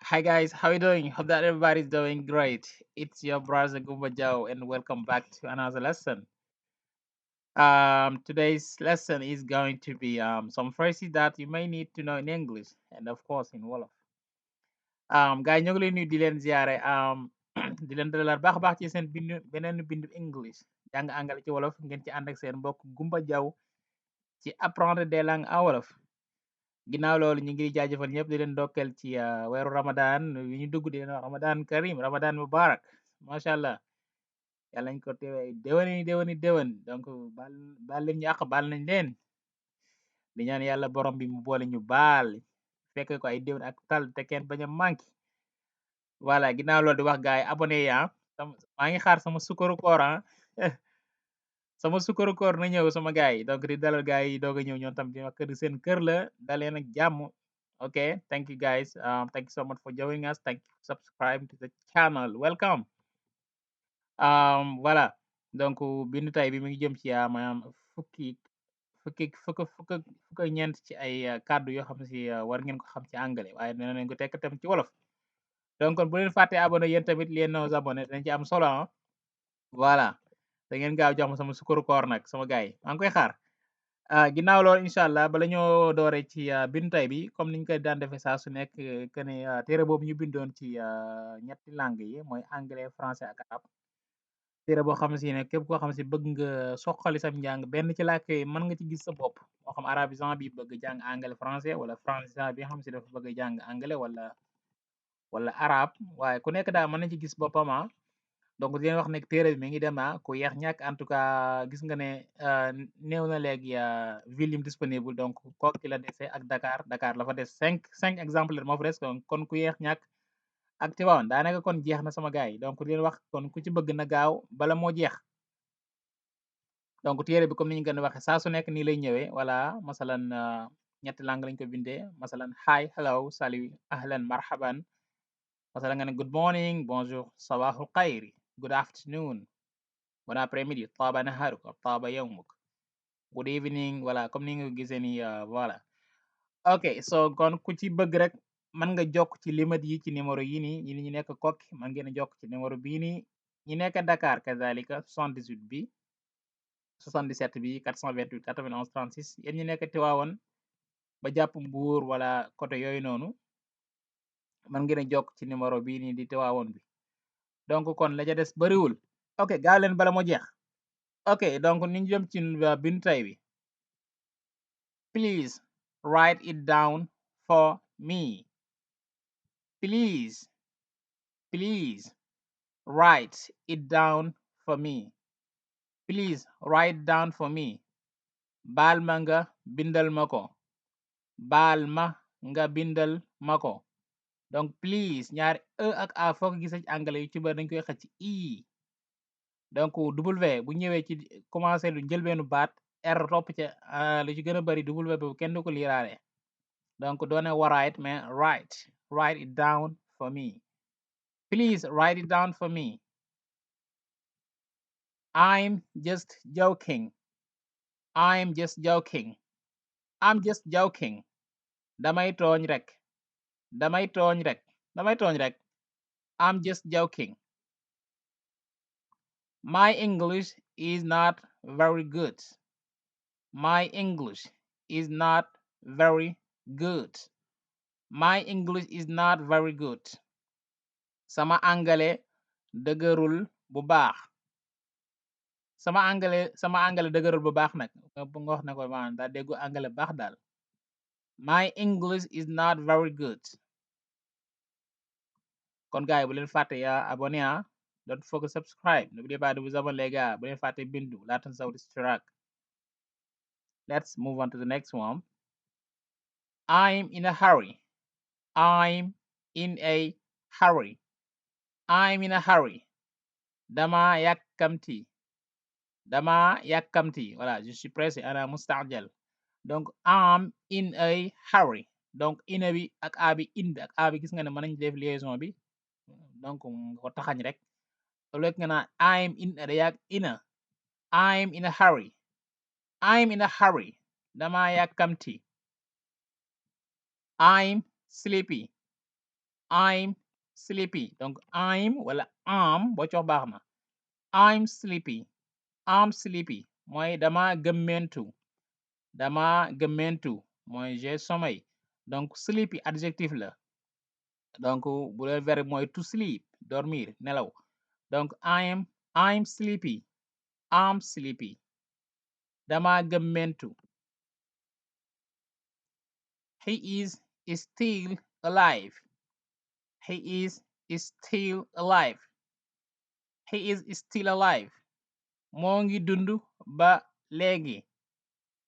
Hi guys, how you doing? Hope that everybody's doing great. It's your brother Gumba Joe and welcome back to another lesson. Today's lesson is going to be some phrases that you may need to know in English and of course in Wolof. Guys ñu ngi leen nuyu di leen ziare di leen dalal baax a baax ci seen bindu English jàng àngale ci Wolof ngeen ci ànd ak seen mbokk Gumba Jow ci apprendre des langues en Wolof. Ginnaaw loolu ñu ngi jaajëfal ñëpp di leen ndokkeel ci weeru Ramadan wi ñu dugg di leen wax Ramadan Karim Ramadan Mubarak macha allah yàlla nañ ko teewee ay déwén donc baal leen ñu àq baal nañ leen di ñaan yàlla borom bi mu boole ñu baal fekk ko ay déwén ak tal te kenn bañ a manqué voilà ginnaaw loolu di wax gaay abonné yi maa ngi xaar sama sukkaru koor sama sukkaru koor na ñëw sama gaay yi donc di dalal gaay yi doog a ñëw ñoom tam di wax kër seen kër la daleen ak jàmm. Okay, thank you guys. Thank you so much for joining us. Thank you for subscribing to the channel. Welcome. Voilà. Donc bindu tay bi mi ngi jëm ci maanaam fukk ak ñeent ci ay kàddu yoo xam si war ngeen ko xam ci anglais waaye nee nañ ko tekk tam ci wolof. Donc kon bu leen fàtte abonné yéen tamit leen nos abonné dañ ci am solo voilà da ngeen gaaw jox ma sama sukkaru koor nag sama gaay yi maa ngi koy xaar. Ginnaaw loolu incha allah bala ñoo doore ci bindu tay bi comme niñ koy daan defee saa su nekk que ne téere boobu ñu bindoon ci ñetti langue yi mooy anglais français ak arabe téere boo xam si ne képp koo xam si bëgg nga soqali sam njàng benn ci làkk yi mën nga ci gis sa bopp moo xam arabisant bi bëgg jàng anglais français wala français bi xam si dafa bëgg jàng anglais wala arabe waaye ku nekk daal mën na ci gis boppam donc di leen wax ne téere bi mi ngi dem ku yeex ñàkk en tout cas gis nga ne néew na léegi ville yim disponible donc Koki la dese ak Dakar la fa des cinq exemplaires moo fa des kon ku yeex ñàkk ak Tivaouane daanaka kon jeex na sama gaay yi donc di leen wax kon ku ci bëgg na gaaw bala moo jeex donc téere bi comme ni ñu gën a waxee saa su nekk nii lay ñëwee voilà masalan ñetti langue lañ ko bindee masalan hi hello salut ahlan marhaban masalan nga ne good morning bonjour sabahul xayri good afternoon bon après-midi taaba naharuk taaba yawmuk good evening voilà comme ni nga ko gisee ni voilà ok so kon ku ci bëgg rek mën nga jokk ci limat yi ci numéro yi nii ñi ñu nekk Koki mën ngeen a jokk ci numéro bii nii ñi nekk Dakar kazalika 78 bi 77 bi 428 91 36 yéen ñi nekk Tivaouane ba jàpp Mbour wala côté yooyu noonu mën ngeen a jokk ci numéro bii nii di Tivaouane bi donc kon la ca des bariwul ok gaaw leen bala moo jeex ok donc niñ jëm ci bindu tay bi please write it down for me please write it down for me please write down for me baal ma nga bindal ma ko baal ma nga bindal ma ko donc please ñaari ak a foo ko gisee ci anglais yu ci bari dañ koy xëcc i donc w bu ñëwee ci commencé lu njëlbeenu baat r topp ca lu ci gën a bari w boobu kenn du ko liiraale donc doone write mais write it down for me please write it down for me I'm just joking I'm just joking I'm just joking damay tooñ rek damay tooñ rek I'm just joking my English is not very good my English is not very good my English is not very good sama angale dëgërul bu baax sama angale dëgërul bu baax nag bu nga wax ne ko maanaam daa déggu angale baax daal my English is not very good kon gars yi bu leen fàtte abonné don't forget subscribe n'oubliez pas de vous abonner les gars bu leen fàtte bindu la tansaw ishtirak let's move on to the next one I'm in a hurry I'm in a hurry I'm in a hurry dama yàkkamti voilà je suis pressé ana mustaajal donc I'm in a hurry donc ina bi ak a bi in bi ak a bi gis nga ne mën nañ def liaison bi donc nga ko taxañ rek ëllëg nga naan I'm in a day ak ina I'm in a hurry I'm in a hurry dama yàkkamti I'm sleepy I'm sleepy donc I'm wala am boo ci wax baax na. I'm sleepy. I'm sleepy mooy dama gëmmentu. Dama gëmmentu mooy j'ai sommeil donc sleepy adjectif la donc bu dee verbe mooy to sleep dormir nelaw donc I'm sleepy. I'm sleepy. Dama gëmmentu. He is still alive. He is still alive. He is still alive. Moo ngi dundu ba léegi.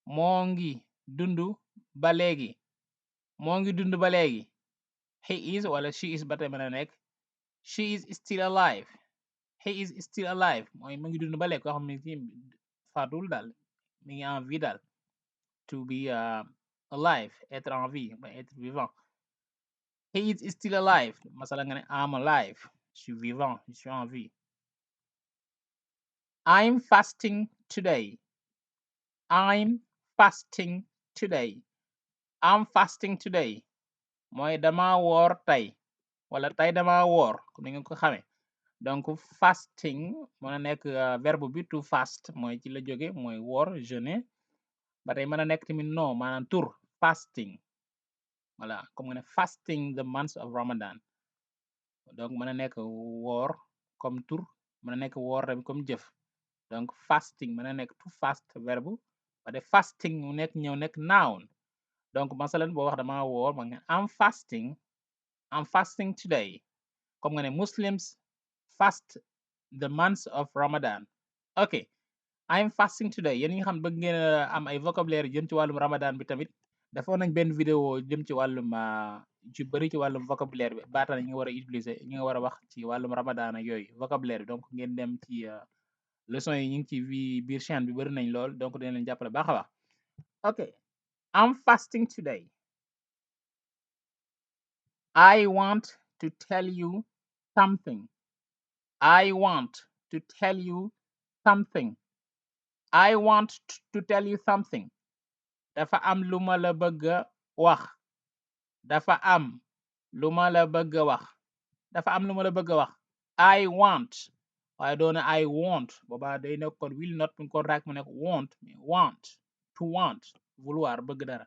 Moo ngi dundu ba léegi. Moo ngi dundu ba léegi. He is wala she is ba tey mën a nekk. She is still alive. He is still alive mooy mu ngi dundu ba léegi koo xam ne ci faatul daal mi ngi en vie daal. To be alive être en vie ba être vivant. He is still alive masala nga ne I'm alive je suis vivant je suis en vie. I'm fasting today. I'm fasting today. I'm fasting today mooy dama woor tey wala tey dama woor comme ni ngeen ko xamee donc fasting mën a nekk verbe bi to fast mooy ci la jóge mooy woor jeûner ba tey mën a nekk tamit non maanaam tur fasting voilà comme nga ne fasting the month of Ramadan donc mën a nekk woor comme tur mën a nekk woor tamit comme jëf donc fasting mën a nekk to fast verbe ba tey fasting mu nekk ñëw nekk noun donc masalan boo wax dama woor ma nga I'm fasting today comme nga ne Muslims fast the month of Ramadan. Ok I'm fasting today yéen ñi nga xam bëgg ngeen am ay vocabulaire jëm ci wàllum Ramadan bi tamit defoon nañ benn vidéo jëm ci wàllum ci bëri ci wàllum vocabulaire bi baata ñi nga war a utiliser ñi nga war a wax ci wàllum Ramadan ak yooyu vocabulaire bi donc ngeen dem ci leçon yi ñu ngi ci biir chaîne bi bëri nañ lool donc dina leen jàppale baax a baax. Ok I'm fasting today. I want to tell you something. I want to tell you something. I want to tell you something. Dafa am lu ma la bëgg a wax. Dafa am lu ma la bëgg a wax. Dafa am lu ma la bëgg a wax. I want. waaye doona I want boobaa day nekkoon will not mu ko raak mu nekk want to want vouloir bëgg dara.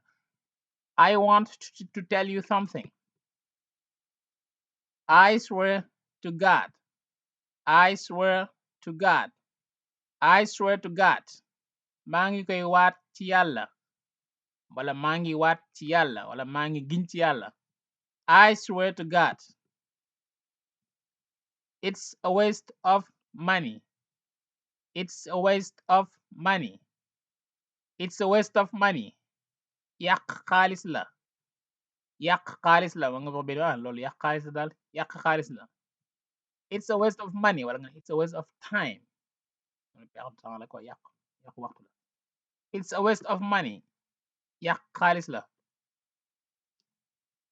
I want to tell you something. I swear to God. I swear to God. I swear to God. maa ngi koy waat ci yàlla wala maa ngi waat ci yàlla wala maa ngi giñ ci yàlla. I swear to God. It's a waste of money. It's a waste of money. It's a waste of money. yàq xaalis la. yàq xaalis la nga ko benn loolu yàq xaalis la daal yàq xaalis la. It's a waste of money wala nga it's a waste of time. la ko yàq yàq waxtu la. It's a waste of money. yàq xaalis la.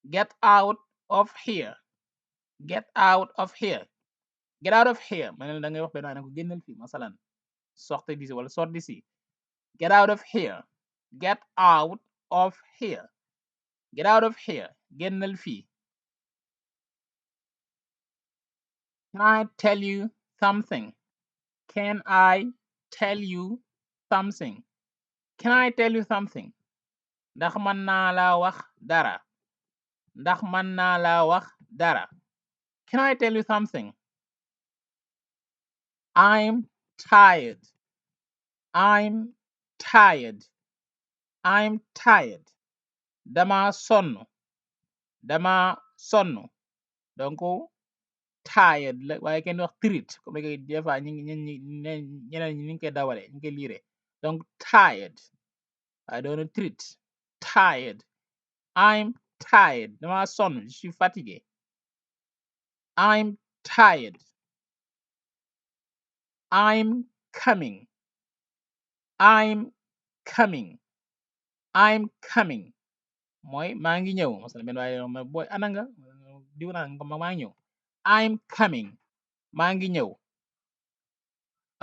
Get out of here. Get out of here. Get out of here ma ne la da ngay wax benn waaye ne ko génnal fii masalan sortez d'ici wala sort d'ici. Get out of here. Get out of here. Get out of here. génnal fii. Can I tell you something? Can I tell you something? Can I tell you something? ndax mën naa la wax dara. ndax mën naa la wax dara. Can I tell you something? I'm tired. I'm tired. I'm tired. Dama sonn. Dama sonn. donc tired la waaye kenn wax tired comme que des fois ñeneen ñi ni ñu koy dawale ñu koy liire donc tired waaye doona tired. Tired. I'm tired. Dama sonn je suis fatigué. I'm tired. I'm coming. I'm coming. I'm coming. mooy maa ngi ñëw masala benn waaye ma booy ana nga diw naa nga maa ngi ñëw. I'm coming. maa ngi ñëw.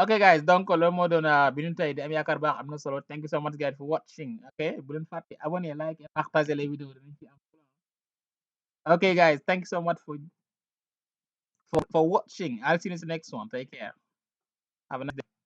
ok guys donc loolu moo doon bindu tey di am yaakaar baax am na solo thank you so much guys for watching ok bu leen fàtte abonné like et partager les vidéos Okay, guys, thanks so much for watching. I'll see you in the next one. Take care. Have a nice day.